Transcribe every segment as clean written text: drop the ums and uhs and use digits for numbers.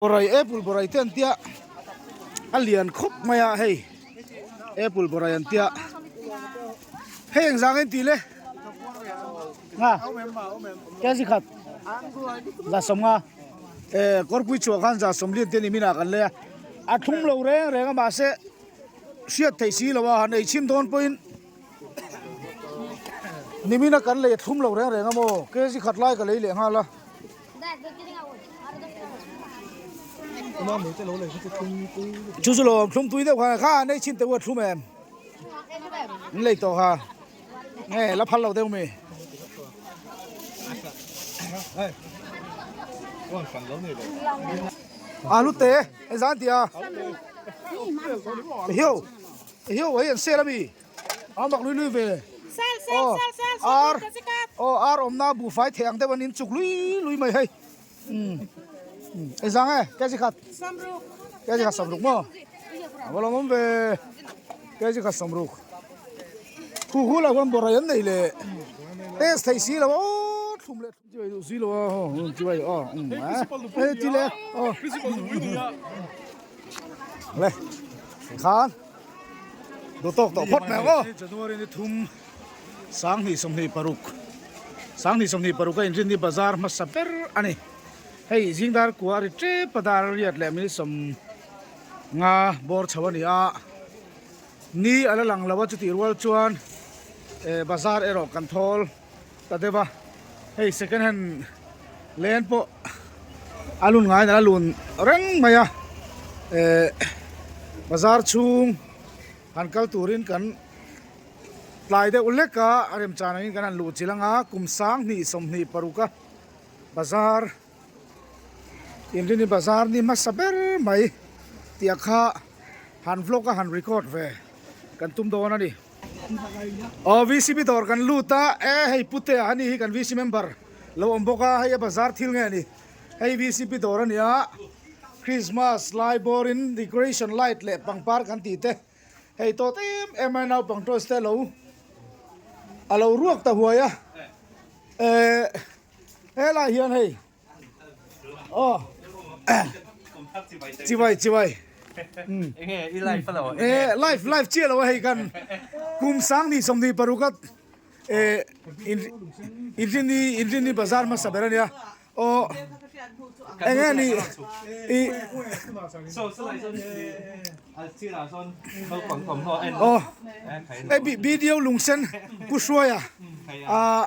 Borai apple borai te an tia a lian khawp mai a hei apple borai an tia hei eng zang en tih le nga kg khat za sawmnga eh kawrpui chhuah khan za sawmlian te ni minah kan lei a a thlum lo reng reng a mahse hriat theih si lo a han ei chhin dawn pawhin nimina kan lei a thlum lo reng reng a maw kg khat lai ka lei leh nghal a. Chu chu lo thlum tui deuh kha kha nei chin teuh a thlum em an lei tawh kha nge la phal lo deuh mi alu te engzah an ti a hiu hiu hei an sel ami. A mak lui lui ve. Aw ar aw ar awmna buhfai thei ang deuh an in chuk lui lui mai hei. Umm engzang e kg khat kg khat sawmruk maw a va lawmawm ve kg khat sawmruk khu khu lah khuan bawrh an nei leh test thei si lo aw thlum leh thlum chibai duh si lo a aw chibai aw umm a ti leh aw le khan. Duh tawk tawh phawt mai ang aw. January ni thum 2026 2026 a inrinni bazar hmasa ber a ni. Hei zingdar kua a ri tep a dar a riat leh minute 50 bawr chho a ni a. Ni a la lang lo a chutih rual chuan eh bazar erawh kan thawl ta deuh a. Hei second hand len pawh a lun ngai nalh a lun reng mai a eh bazar chhung han kal turin kan tlai deuh lek a a remchan angin kan han luh chilh ang a kum 2026 a bazar inrini bazar ni hmasa ber mai tih ah kha han vlog a han record ve kan tum dawn a ni. Aw VCP dawr kan lut a e hei pute a ni hi kan VC member lo awm bawk a hei a bazar thil nge ni hei VCP dawr a ni a Christmas lai bawrin decoration light leh pangpar kan tih te hei tawt em em a naupang toys te lo a lo ruak ta huai a eh helai hian hei Aw Chibai chibai Enge i live alo Eh live live chiah lo a hei kan kum 2026 a eh inrinni inrinni bazar hmasa ber ania aw enge ni i aw hei video lungsen pu hruaia ah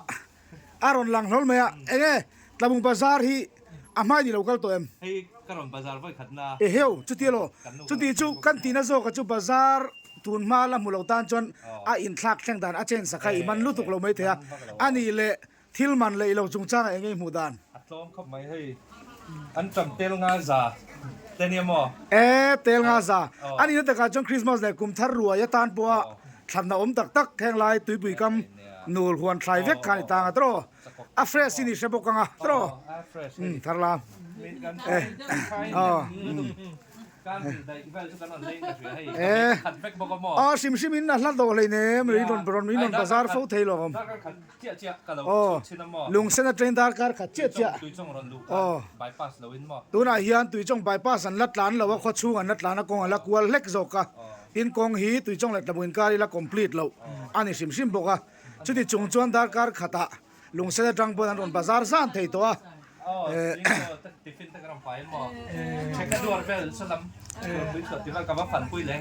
A rawn lang hlawl mai a, enge Tlabung Bazar hi a hmai ni lo kal tawh em? Hei ka rawn bazar vawi khat na. Eheu, chuti elaw? Chuti chu kan tihna zawk a chu bazar tun hma la hmu lo tan chuan a inthlak thleng dan a change a kha i man lutuk lo mai thei a, a nih leh thil man leh i lo chungchangah enge i hmuh dan? A tlawm khawp mai hei, an tam tel nga za te nia maw? E, tel nga za. A nihna takah chuan Christmas leh kum thar ruai atan pawha thlanna awm tak tak heng lai tuipui kam Nul huan thlai vek khan i tang a tawh a fresh in i hre bawk ang a tawh umm thar lam eh aw umm eh aw hrim hrim in a hla dawh hlei nem ri rawn rawn in rawn bazar fo thei lo awm aw lungsen atangin darkar khat chiah chiah aw tunah hian tuichawng bypass an la tlan lo a khawchhung an la tlan a kawng a la kual hlek zawk a. Tin kawng hi Tuichawng leh Tlabung inkar ila complete loh a ni hrim hrim bawk a, chuti chung chuan darkar khatah Lungsen atang pawn an rawn bazar zan thei tawh a.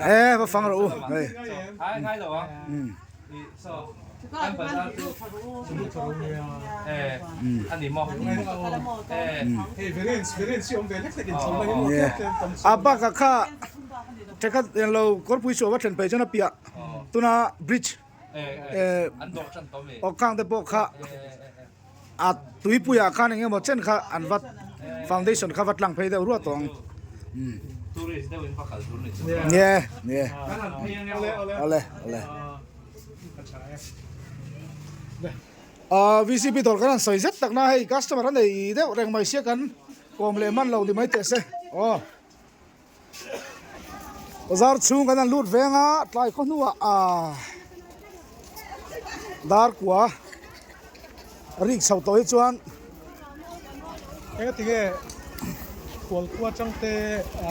E va fang rawh u hei. A bakah kha Thenkhat eng lo kawrpui chu a va thlen phei chuan a piah tuna bridge eh aw khang te pawh kha a tuipuiah khan eng emaw chen kha an va foundation kha va tlang phei deuh ruah tawh ang nie nie awle awle ah vcp dawr kan han sawi zet tak na hei customer a nei deuh reng mai sia kan kawm leh hman lo ni mai teh se aw. Bazar chhung kan han lut veng a tlai khaw hnuah ah dar kua a rik chho tawh hi chuan Enga tinge? Khual khua atang te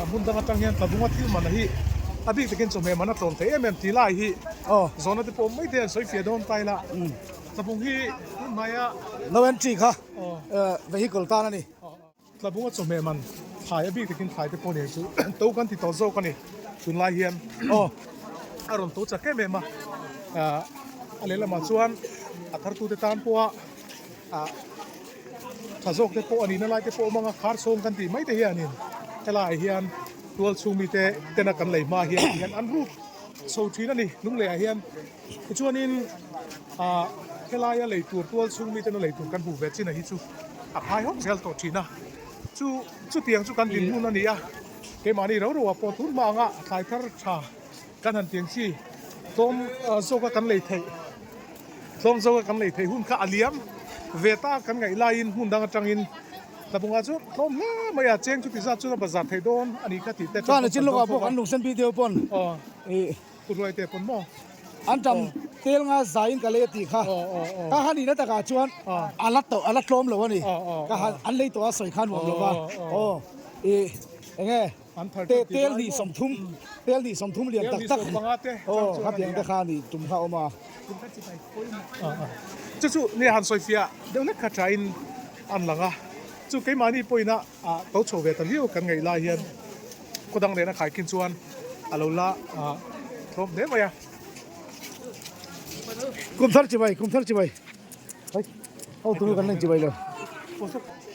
hmun dang atang hian Tlabunga thil man a hi a bik takin chawhmeh man a tlawm thei em em tih lai hi zawhna te pawh awm mai thei an sawi fiah dawn ta ila Tlabung hi tun hnaia No entry kha vehicle tan a ni. Tlabunga chawhmeh man thlai a bik takin thlai te pawh nen chu to kan ti tawh zawk a ni tunlai hian a rawn to chak em em a a lehlamah chuan a thartute tan pawha ah tha zawk te pawh a nihna lai te pawh awm ang a khar chhawng kan tih mai te hianin helaiah hian tual chhung mite tena kan lei hma hian ti hian an ruk chho thin a ni lungleiah hian tichuanin ah helaia lei tur tual chhung mite na lei tur kan hmuh ve chin a hi chu a phai hawk zel tawh thin a chu chutiang chu kan dinhmun a ni a keimahni ro ro ah pawh tun hma anga thlai thar tha kan han tiang chi tlawm zawka kan lei theih. Tlawm zawka kan lei theih hun kha a liam ve ta kan ngaih laiin hmun dang atangin Tlabunga chu tlawm hle mai a, cheng chuti zat chuan a bazar theih dawn a nih kha tih te Chuan chin lawkah pawh kan lungsen video pawn ih Pu Hruaite pawn maw? An tam tel nga zaiin ka lei a tih kha ka han nihna takah chuan a la tawh a la tlawm lo a ni ka han an lei tawh a sawi khan nuam lo va aw ih enge Tel hnih 30, tel hnih 30 lian tak tak aw khatiang te kha a nih tum kha a awm a. Chu chu nia han sawi fiah deuh hlek kha thain an lang a, chu keimahni pawhin a to chho ve ta viau kan ngaih lai hian khaw dang nena khaikhin chuan a lo la tlawm hle mai a. Kum thar chibai, kum thar chibai. Hei, ho tunu kan la inchibai lo.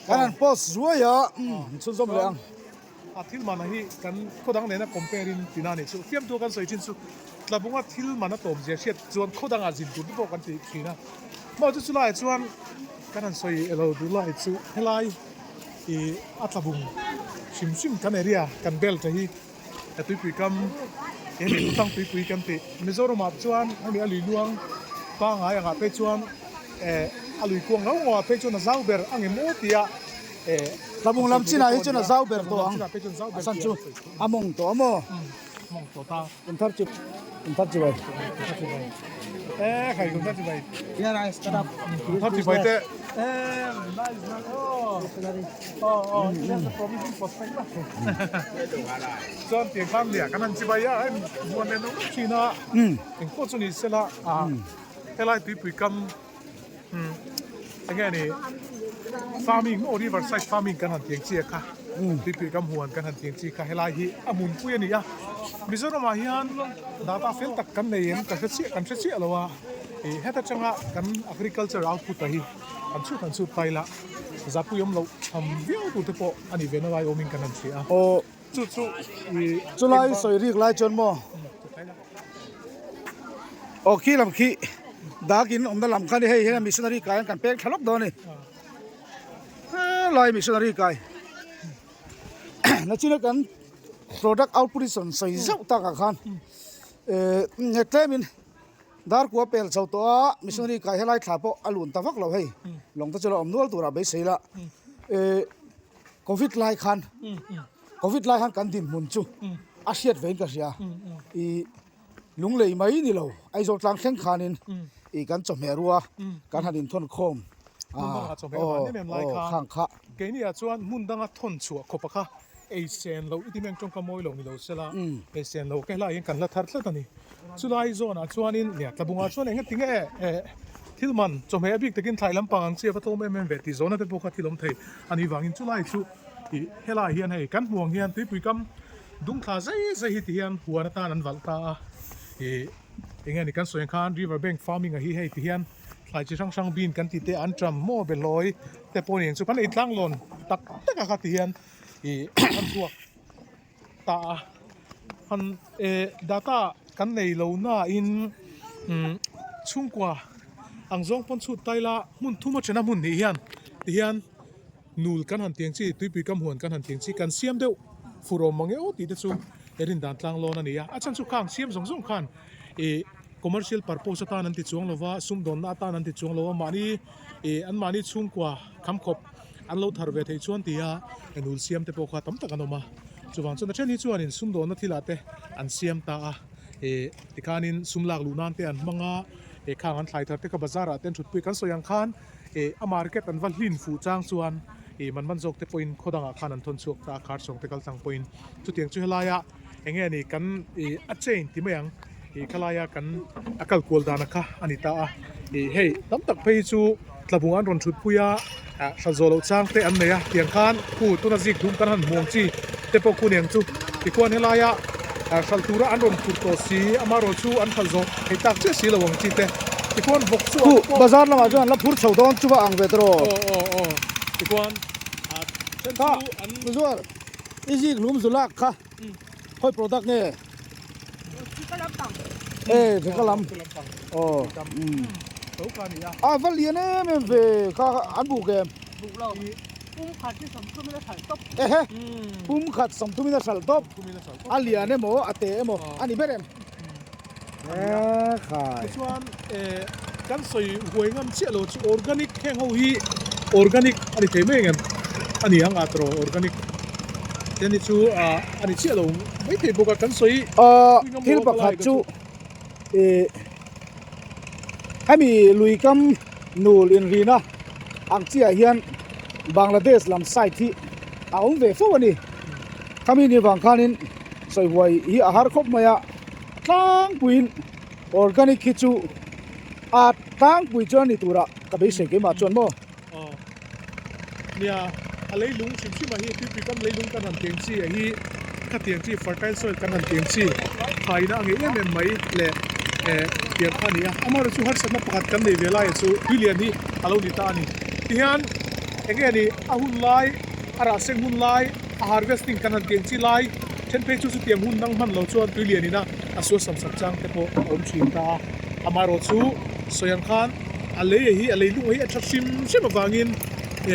Kan han post zuai a, chhunzawm leh ang. A thil mana hi kan khaw dang nena compare in tina a nih chu. Fiamtu kan sawi thin chu Tlabunga thil mana tawm zia hriat chuan khaw dangah zin tur te pawh kan ti thin a. Maw chu chulaiah chuan kan han sawi elo duh lai chu helai ih a Tlabung hrim hrim kan area kan belt a hi a tuipui kam he mi tlang tuipui kan tih Mizoramah chuan hemi a lui luang pangai angah phei chuan eh a lui kuang ngau ngauah phei chuan a zau ber ang em aw tia Tlabung lam chinah hi chuan a zau ber tawh ang, a san chu a mawng tawh a maw? Kum thar chu, kum thar chibai. Enge ni farming maw river side farming kan han tiang chi a kha tuipui kam huan kan han tiang chi kha helai hi a hmunpui a ni a Mizoram ah hian data fel tak kan nei em ka hre chiah kan hre chiah lo a ih heta tanga kan agriculture output a hi kan chhut han chhut ta ila zapui awm loh tham viau tur te pawh a nih ve na lai awmin kan han hria a chu chu ih chulai sawi rik lai chuan maw. Aw khi lam khi dak in awmna lam kha ni hei hian missionary kai an kan peng thla lawk dawn a ni helai missionary kai nachina kan product output hi sawn sawi zauh takah khan eh tlem in dar kua pel chho tawh a missionary kai helai thla pawh a lun ta vak lo hei lawng te chu la awm nual turah beisei la eh covid lai khan. Covid lai khan kan dinhmun chu a hriat vein ka hria. I lunglei mai ni lo, Aizawl tlang thleng khanin i kan chawhmeh rua kan han inthawn khawm a, aw aw khang kha. Keini ah chuan hmun danga thawn chhuah khawp a kha ei sen loh i ti meng tawngka mawi lo ni lo sela ei sen lo ka helai hian kan la thar tlat a ni. Chulai zawn ah chuanin nia Tlabungah chuan eng ati nge thil man chawhmeh a bik takin thlai lampang ang chi a va tlawm em em ve tih zawhna te pawh kha thil awm thei a nih vangin chulai chu Ih helaiah hian hei kan hmuh ang hian tuipui kam dung thla zai zai hi ti hian huan atan an valh ta a ih eng nge ni kan sawi ang khan river bank farming ah hi hei ti hian thlai chi hrang hrang bean kan tih te an tram maw behlawi te pawh nen chu kan ei tlang lawn tak tak a kha ti hian ih an chhuak ta a han eh data kan nei lo na in umm chhungkua ang zawng pawn chhut ta ila hmun thum a thena hmun hnih hian ti hian. Nul kan han tiang chi, tuipui kam huan kan han tiang chi, kan siam deuh fur awm mang eo tih te chu he rin dan tlang lawn a ni a. A chhan chu khang siam zawng zawng khan ih commercial purpose atan an ti chuang lo va, sumdawnna atan an ti chuang lo a, mahni ih an mahni chhungkua kham khawp an lo thar ve theih chuan tia nul siam te pawh kha tam tak an awm a. Chuvang chuan a then hi chuanin sumdawnna thilah te an siam ta a, ih tikhanin sum lak luh nan te an hmang a, ih khang an thlai thar te kha bazar ah te an thutpui kan sawi ang khan. Eh a market an va hlin fuh chang chuan Ih man man zawk te pawhin khaw dangah khan an thawn chhuak ta a, khar chhawng te kal tlang pawhin chutiang chu helaia eng nge ni kan ih a chain ti mai ang ih khalaia kan a kal kual dana kha a ni ta a. Ih hei tam tak phei chu tlabung an rawn thut pui a, ah hral zawh loh chang te an nei a, tiang khan khu tuna zik dum kan han hmu ang chi te pawh khu niang chu tikhuan helaia ah hral tura an rawn phurh tawh si amaherawh chu an hral zawh thei tak chiah si lo ang chi te tikhuan vawk chu Khu bazar lamah chuan an la phur chho dawn chu va ang ve tawh aw aw aw tikhuan ah then chu an Zuar i zik hlum zu lak kha khawi product nge? E thika lam aw a va lian em em ve kha an buk em ehe pum khat sawmthum in a hralh tawp a lian emaw a te emaw a ni ber em e khai tichuan kan sawi huai ngam chiah lo chu organic heng ho hi organic a ni thei mai ang em a ni ang a tawrh organic te ni chu a ni chiah lo mai thei bawk a kan sawi Thil pakhat chu ih hemi lui kam nul inrina ang chiah hian Bangladesh lam side hi a awm ve fo a ni khami ni vang khanin sawi huai hi a har khawp mai a tlangpuiin organic hi chu a tlangpui chuan a ni turah ka beisei keimah chuan maw. Aw nia a leilung hrim hrim ah hi tuipui kam leilung kan han teng chi ah hi khatiang chi fertile soil kan han teng chi thaina a ngei em em mai leh eh tiang kha a ni a amaherawh chu harsatna pakhat kan nei ve lai ah chu tui lian hi a lo ni ta a ni tihian eng nge ni a hun lai a rah seng hun lai a harvesting kan han teng chi lai then phei chu chutiang hun dang hman lo chuan tui lian ina a sual sam sak chang te pawh a awm thin ta a amaherawh chu sawi ang khan. A lei hi a leilung hi a tha hrim hrim avangin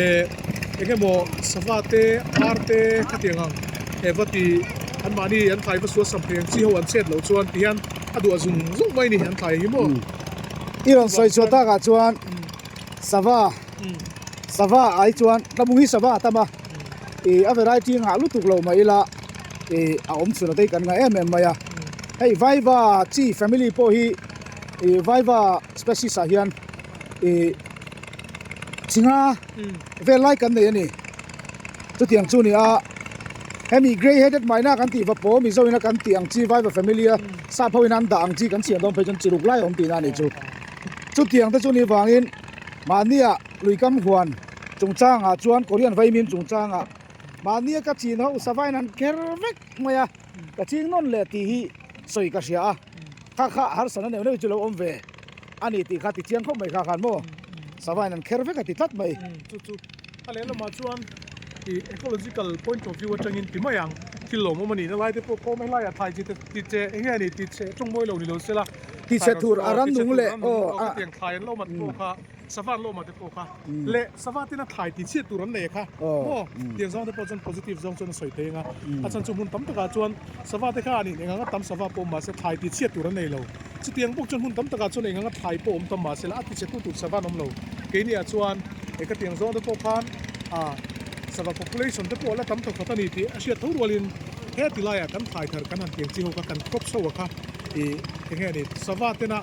eh eng emaw sava te ar te khatiang ang eh va ti an mahni an thlai va sual sam thei ang chi ho an chet loh chuan ti hian a duah zung zung mai a ni an thlai hi maw. I rawn sawi chhuah takah chuan sava sava ai chuan tlabung hi sava a tam a ih a variety nghah lutuk lo mai ila ih a awm chhun a tei kan ngah em em mai a hei vaiva chi family pawh hi ih vaiva Species ah hian ih chinga vel lai kan nei a ni. Chutiang chu ni a, hemi grey headed myna kan tih va pawh Mizo ina kan tih ang chi Vaiva family a sap ho ina an dah ang chi kan siam dawn phei chuan chi ruk lai a awm tihna a nih chu. Chutiang te chu ni vangin mahnia luikam huan chungchangah chuan Korean vaimim chungchangah mahnia ka chin ho savain an kher vek mai a, ka ching nawn leh tih hi sawi ka hria a. Kha kha harsatna neuh neuh chu lo awm ve a ni tih kha ti chiang khawp mai kha khan maw savain an kher vek a ti tlat mai. Chu chu a lehlamah chuan ih ecological point of view atangin ti mai ang thil lawmawm a nihna lai te pawh kawm helaiah thlai chi te ti che eng nge a ni ti che tawng mawi lo ni lo sela ti che tur a rannung leh aw khatiang thlai an lo mat pawh kha sava an lo mat te pawh kha leh sava tina thlai ti chhiat tur an nei kha maw tiang zawng te pawh chuan positive zawng chuan a sawi thei ang a a chhan chu hmun tam takah chuan sava te kha an in eng anga tam sava pawh awm mahse thlai ti chhiat tur an nei lo chutiang bawk chuan hmun tam takah chuan eng anga thlai pawh awm tam mahse la a ti chhe tu tur sava an awm lo keini ah chuan he ka tiang zawng te pawh khan ah sava population te pawh a la tam tawk khat a ni tih a hriat tho rualin he ti laiah kan thlai thar kan han tiang chi ho kha kan crop so a kha ih eng nge ni sava tena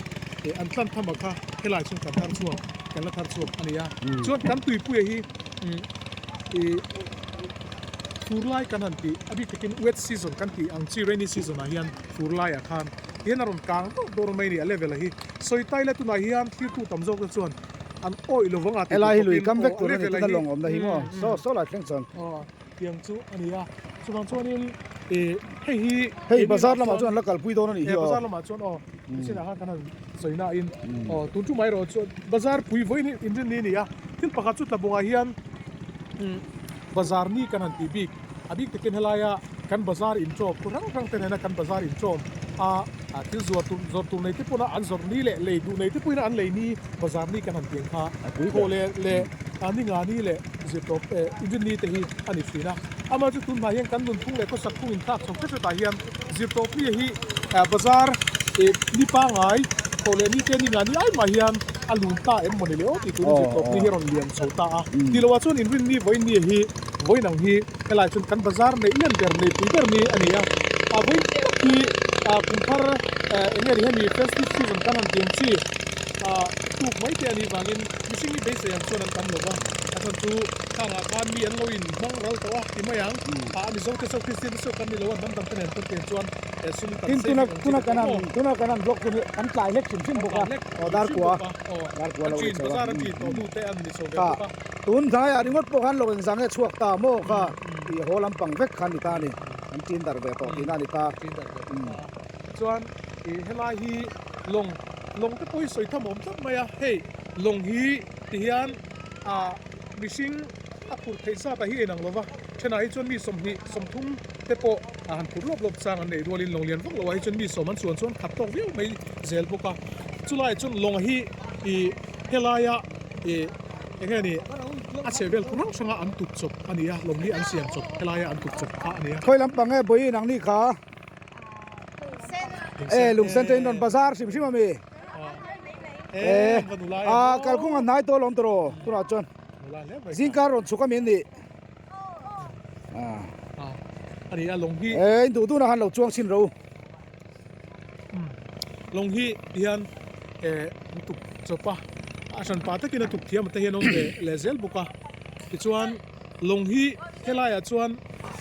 ih an tlan tham a kha helai chhung kan thar chhuak kan la thar chhuak a ni a chuan kan tuipuia hi ih fur lai kan han tih a bik takin wet season kan tih ang chi rainy season ah hian fur laiah khan hian a rawn kang dawrh dawrh mai a ni a level a hi sawi tai la tunah hian thirtu tam zawk te chuan an awih lovang a helai hi lui kam vek tur a ni tuna lawng awmna hi maw saw saw lai thleng chuan aw tiang chu a ni a chuvang chuanin ih hei hi hei bazar lamah chuan an la kalpui dawn a nih hi aw bazar lamah chuan aw nichinah khan kan han sawi na in aw tun chu mai erawh chuan bazar pui vawiin hi inrinni a ni a thil pakhat chu tlabungah hian bazar ni kan han tih bik a bik takin helaia kan bazar inchawm khu hrang hrang te nena kan bazar inchawm a thil zuar tur zawrh tur nei te pawh an zawrh ni leh lei duh nei te pawhin an lei ni bazar ni kan han tih ang kha thaw leh leh ni nga ni leh zirtawp inrinni te hi a ni thin a amah chu tunhnai hian kan nunphung leh khawsak phung inthlak chho hret hretah hian zirtawp ni hi bazar ni pangai thaw leh ni te ni nga ni ai mah hian a lun ta em mawni le aw tih turin zirtawp ni hi a rawn lian chho ta a tih loh ah chuan inrinni vawiin ni hi vawiin ang hi helai chuan kan bazar neih lian ber nei pui ber ni a ni a a vawiin tak hi kum thar eng nge ni hemi festive season kan han tih ang chi. tuk mai te a nih vangin mihring hi beisei ang chuan an tam lo va, a chhan chu khangah khan mi an lo in hmang ral tawh a ti mai ang, a Mizo te saw Kristian te saw kan ni lo a, hnam dang te nen kan pian chuan sum kan Tin save tuna ang chi tuna te kan pawh han tuna kan han block hun hi an tlai hlek hrim hrim bawk a, aw dar kua dar kua an lo ni chin chho a, bazar an chin tawh hnu te an ni chho ve kha bawk a. tun hnaiah ringawt pawh khan lo engzah nge chhuak ta maw kha tih haw lampang vek kha a ni ta a ni, an chin darh ve tawh tihna a ni ta. Chin darh ve tawh ta a, chuan ih helai hi lawng lawng te pawh hi sawi tham a awm tlat mai a, hei lawng hi ti hian ah mihring a phurh theih zat ah hi a inang lo va, thenah hi chuan mi 20 30 te pawh a han phurh lawp lawp chang an neih rualin lawng lian vak loh ah hi chuan mi sawm an chuan chuan khat tawk viau mai zel bawk a, chulaiah chuan lawng hi ih helaia ih eng nge ni a chheh vel hrang hranga an tuk chawp a ni a, lawng hi an siam chawp helaia an tuk chawp kha a ni a. Khawi lampang nge Bawiin ang ni kha? E lungsen te in rawn bazar hrim hrim ami e a kalkung a hnai tawh alawm tawh tunah chuan zingkar rawn chhuk ami an nih e in duh duhna khan lo chuang chhin ro lawng hi tihian e an tuk chawp a a hran pah takin a tuk thiam te hian awm ve leh zel bawk a tichuan Lawng hi helaiah chuan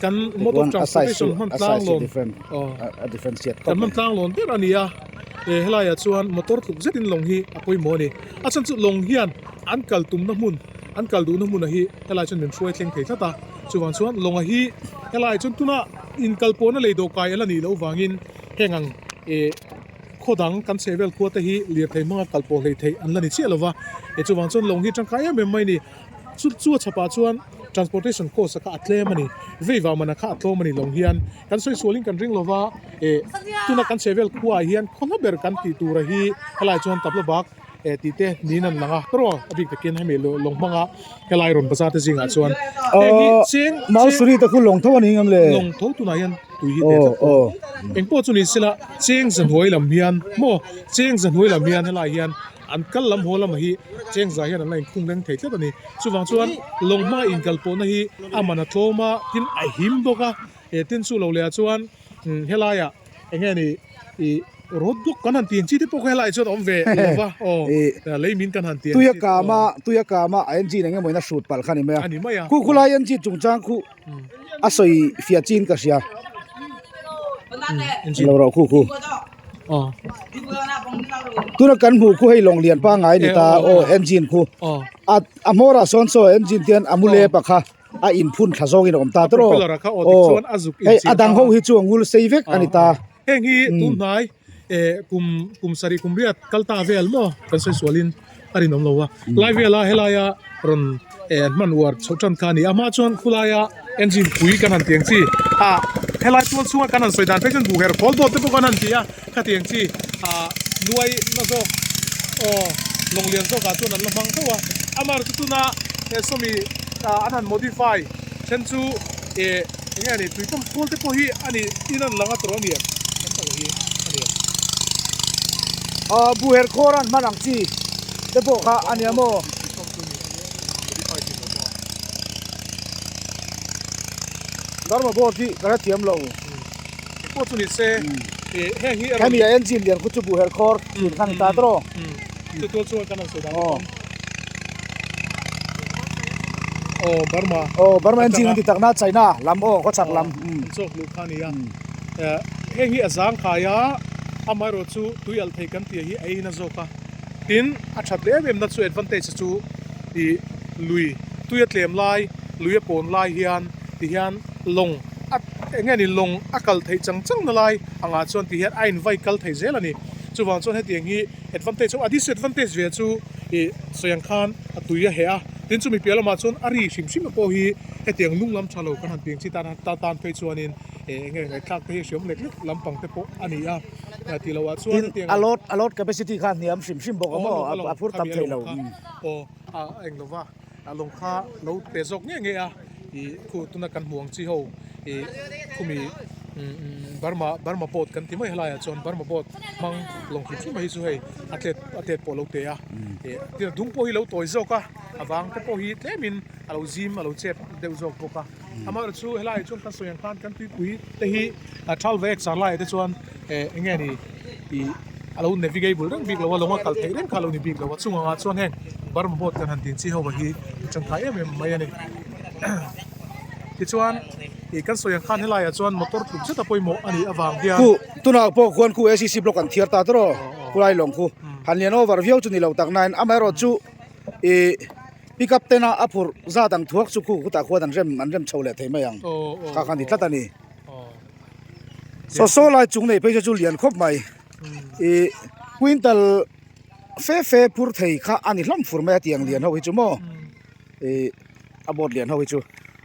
kan mode of transportation hman tlang lawn kan hman tlang lawn ber a ni a, helaiah chuan motor tluk zetin lawng hi a pawimawh a ni. A chhan chu lawng hian an kal tumna hmun, an kal duhna hmunah hi helaiah chuan min hruai thleng thei tlat a, chuvang chuan lawnga hi helaiah chuan tuna inkal pawhna lei dawhkai a la nih loh vangin heng ang khaw dang kan chheh vel khua te hi lirthei hmanga kal pawh hleih theih an la ni chiah lova, chuvang chuan lawng hi tangkai em em mai a ni. Chu chu a chhapah chuan transportation cost a kha a tlem a ni. Vei vang mana kha a tlawm a ni lo hian kan sawi sualin kan ring lova eh tuna kan chheh vel khuaah hian khaw hla ber kan tih tura hi helai chuan tabla bak eh tih te niin an lang a tawrh a bik takin hemi lawng hmanga helai rawn bazar te zingah chuan heng hi cheng Mausuri te khu lawng tho a ni ngam le. Lawng tho tunah hian tui hi teh tlat tawh a. Engpawh chu ni sela cheng zahnuai lam hian maw cheng zahnuai lam hian helai hian An kal lam haw lamah hi chengza hian an la inkhung reng thei tlat a ni. Chuvang chuan lawng hma inkal pawhna hi a man a tlawm a, tin a him bawk a. He tin chu lo lehah chuan helaiah eng nge ni ih road block kan han ti ang chi te pawh kha helaiah chuan a awm ve lo va aw lei min kan han ti ang Tuia chi kama tuia kama a engine eng emawin a hrut palh kha a ni mai a. A ni mai a. Khu khulai engine chungchang khu a sawi fiah chin ka hria. Lo rawh khu khu. Tuna kan hmuh khu hei lawng lian pangngai a ni ta aw engine khu a a hmawrah sawn saw engine te hian a mu lep a kha a inphun thla zawngin a awm ta tawrh aw aw hei a dang ho hi chu a ngul sei vek a ni ta. Heng hi tun hnai kum kum sarih kum riat kal ta vel maw kan sawi sualin a rinawm lo a lai vela helaia rawn hman uar chhoh tan kha a ni a hma chuan khulaia engine pui kan han tiang chi ah helai tual chhunga kan han sawi dan phei chuan buh her khawl dawt te pawh kan han ti a khatiang chi ah nuai na zawk aw lawng lian zawkah chuan an la hmang tho a amaherawhchu tuna he sawmi ah an han modify then chu eh eng nge ni tui pump khawl te pawh hi a ni in an lang a tawrh a ni em kan tak hi a ni em. Ah buh her khawl an hman ang chi te pawh kha a nia maw? Burma board hi ka hrethiam lo. Pawh chu ni se heng hi hemi a engine lian khu chu buh her khawr thin kha ni ta tawrh aw. Chu tual chuan kan han sawi dan bawk ang. Aw Burma. Aw Burma engine an ti tak na China lam aw khawchhak lam. An chawk luh kha a ni a. Heng hi a zangkhai a amaherawhchu chu tui alh thei kan tih hi a ei na zawk a. Tin, a that leh em em na chu advantage chu ih lui tui a tlem lai, lui a pawn lai hian ti hian lawng a eng nge ni lawng a kal theih chang chang na lai angah chuan ti hian a invai kal thei zel a ni. Chuvang chuan hetiang hi advantage a disadvantage ve chu ih sawi ang khan a tui a heh a, tin chumi piah lamah chuan a ri hrim hrim a pawh hi hetiang lung lam tha lo kan han piang chi tan tan phei chuanin ih eng nge ngaihthlak te hi hriam lek lek lampang te pawh a ni a. Tih loh ah chuan hetiang a load a load capacity kha hniam hrim hrim bawk a maw a phur tam thei lo. Aw a eng lova a lawng kha lo pe zawk nge nge a ih khu tuna kan hmuh ang chi ho ih khumi Burma Burma boat kan ti mai helai ah chuan Burma boat hmang lawng hrim hrim a hi chu hei a tlet a tet pawh a lo te a ih tin a dung pawh hi lo tawi zawk a a vang te pawh hi tlem in a lo zim a lo chep deuh zawk bawk a amaherawhchu chu helai ah chuan kan sawi ang khan kan tuipui te hi a thal ve ek char lai ah te chuan. Eh eng nge ni ih a lo navigable reng bik lo a, lawnga kal theih reng kha a lo ni bik lo a, chung angah chuan heng Burma boat kan han din chi ho hi tangkai em em mai a ni. Tichuan ih kan sawi ang khan helaiah chuan motor tluk zet a pawimawh a nih avang hian. Khu tunah pawh khuan khu ACC block an thiar ta tawh khulai lawng khu han lian over viau chu ni lo tak nain amaherawh chu ih pick up tena a phurh zat ang thuak chu khu khutah khuan an rem an rem chho leh thei mai ang kha khan ni tlat a ni. Saw saw lai chung nei phei chu chu lian khawp mai ih quintal fe fe phur thei kha a ni hlawm fur mai a tiang lian ho hi chu maw ih a boat lian ho hi chu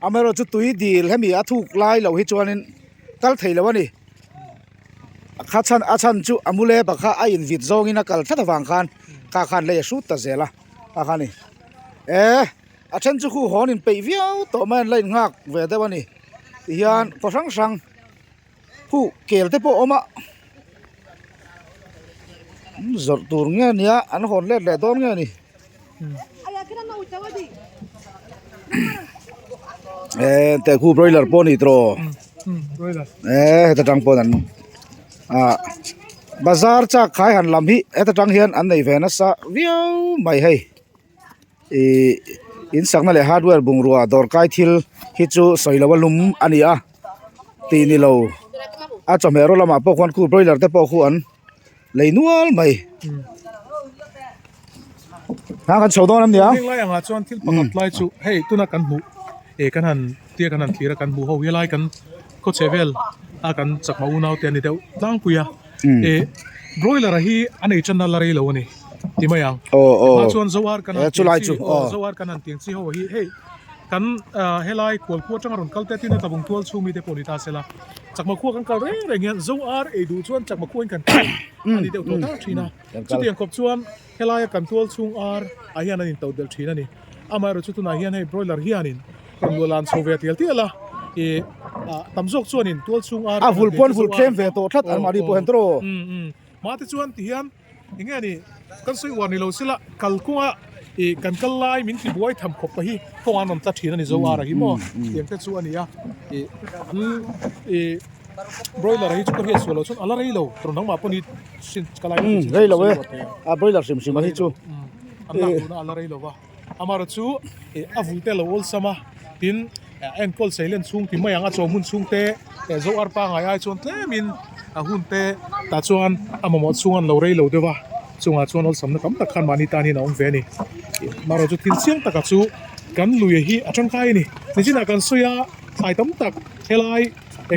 amaherawh chu tui dil hemi a thuk lai lo hi chuanin kal thei lo a ni kha chhan a chhan chu a mule pakha a invit zawngin a kal tlat avang khan kha khan lei a hrut ta zel a kha kha a ni eh. A then chu khu hawn in peih viau tawh mai an la in nghak ve deuh a ni tihian khaw hrang hrang khu kel te pawh a awm a an zawrh tur nge nia an hawn let leh dawn nge ni eh teh khu broiler pawh a ni tawh eh heta tang pawh an ah bazar chak khai han lam hi heta tang hian an nei ve nasa viau mai hei. Ihh in sakna leh hardware bungrua dawrkai thil hi chu sawi loh a lum a ni a tih ni lo a chawhmeh rawng lamah pawh khuan khu broiler te pawh khu an lei nual mai hang kan chho dawn em nia heng lai angah chuan thil pakhat lai chu hei tuna kan hmuh eh kan han tia kan han thlir a kan hmuh ho hi helai kan khawchhe vel a kan chakma unau te an ni deuh tlangpui a. Eh broiler a hi a nei tan a la rei lo a ni ti mai ang hma chuan zoar kan han tih chi aw zoar kan han tih chi ho hi hei kan helai kualpua atanga rawn kal te tin a tlabung tual chhung mite pawh ni ta sela chakma khua kan kal reng reng hian zoar ei duh chuan chakma khua in kan kal a ni deuh tawh tar thin a chutiang khawp chuan helaia kan tual chhung ar ah hian an intoh delh thin a ni amaherawhchu tunah hian hei broiler hianin rawn luah lan chho ve tial tial a ih ah tam zawk chuanin tual chhung ar a vul pawn vul tlem ve tawh tlat an mahni pawh hian tawh um um mahte chuan ti hian eng nge ni kan sawi uar ni lo sila kalkawnga ih kan kal lai min ti buai tham khawp hi kawngah an rawn tla thin a ni zo ar a hi maw tiang te chu a ni a ih an ih broiler hi chu ka hriat sual loh chuan a la rei lo rawn dangmah pawh ni hrin ka lai rei lo e a broiler hrim hrim a hi chu an lak duhna a la rei lo va. Amaherawh chu a vul te a lo awlsam a, tin a enkawl seilen chhung ti mai ang a chaw hmun chhung te zo ar pangai ai chuan tlemin a hun te tah chuan a mamawh chhung an lo rei lo deuh a, chungah chuan awlsamna tam tak khan mahni tan hian a awm ve a ni. Amaherawh chu thil chiang taka chu kan lui hi a tangkai a ni. Nichinah kan sawi a thlai tam tak helai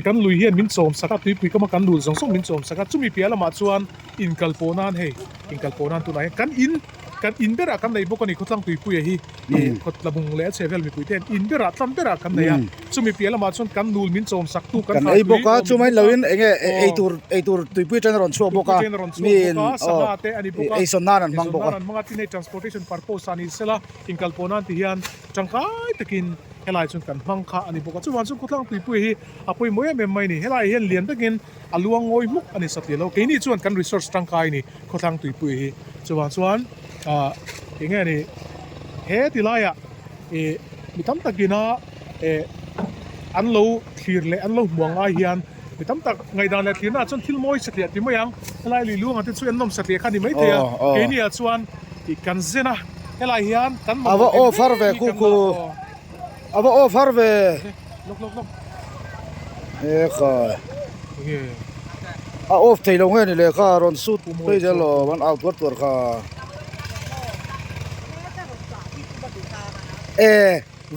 kan lui hian min chawm sak a, tuipui kama kan lul zawng zawng min chawm sak a, chumi piah lamah chuan inkalpawh nan hei inkalpawh nan tunah hian kan in Kan in berah kan nei bawk a ni khawtlang tuipuia hi ih khawtlabung leh a chhe vel mipui te hian in berah tlang berah kan nei a chumi piah lamah chuan kan nul min chawm sak tu kan Kan ei bawk a chumai loin eng nge eitur eitur tuipui atangin a rawn chhuak bawk a miin sangha te a ni bawk a eisawn nan an hmang bawk a eisawn nan an hmang a tin hei transportation purpose ah ni sela inkalpawh nan ti hian tangkai takin helai chuan kan hmang kha a ni bawk a chuvang chuan khawtlang tuipui hi a pawimawh em em mai a ni helai hian lian takin a luang ngawi hmuk a ni satliah lo keini chuan kan resource tangkai a ni. Khawthlang tuipui hi chuvang chuan ah eng nge ni he ti laiah ih mi tam takina eh an lo thlir leh an lo hmu ang ai hian mi tam tak ngaihdan leh thlirna ah chuan thil mawi satliah ti mai ang helai lui luangah te chu en nawm satliah kha a ni maithei a keini ah chuan ih kan zen a helai hian kan mamawh eng eng hi kan la aw a va off har ve lawk lawk lawk e khai a off thei lo nge ni le kha rawn sut phei zel lo an au tuar tuar kha e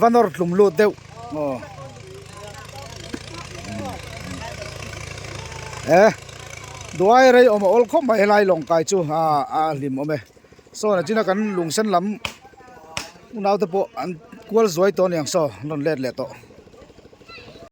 va nawr tlum lut deuh aw e duai rei awm a awl khawp mai helai lawng kai chu a a hlim awm e saw nachina kan lungsen lam unau te pawh an kual zuai tawh aniang saw an rawn let leh tawh.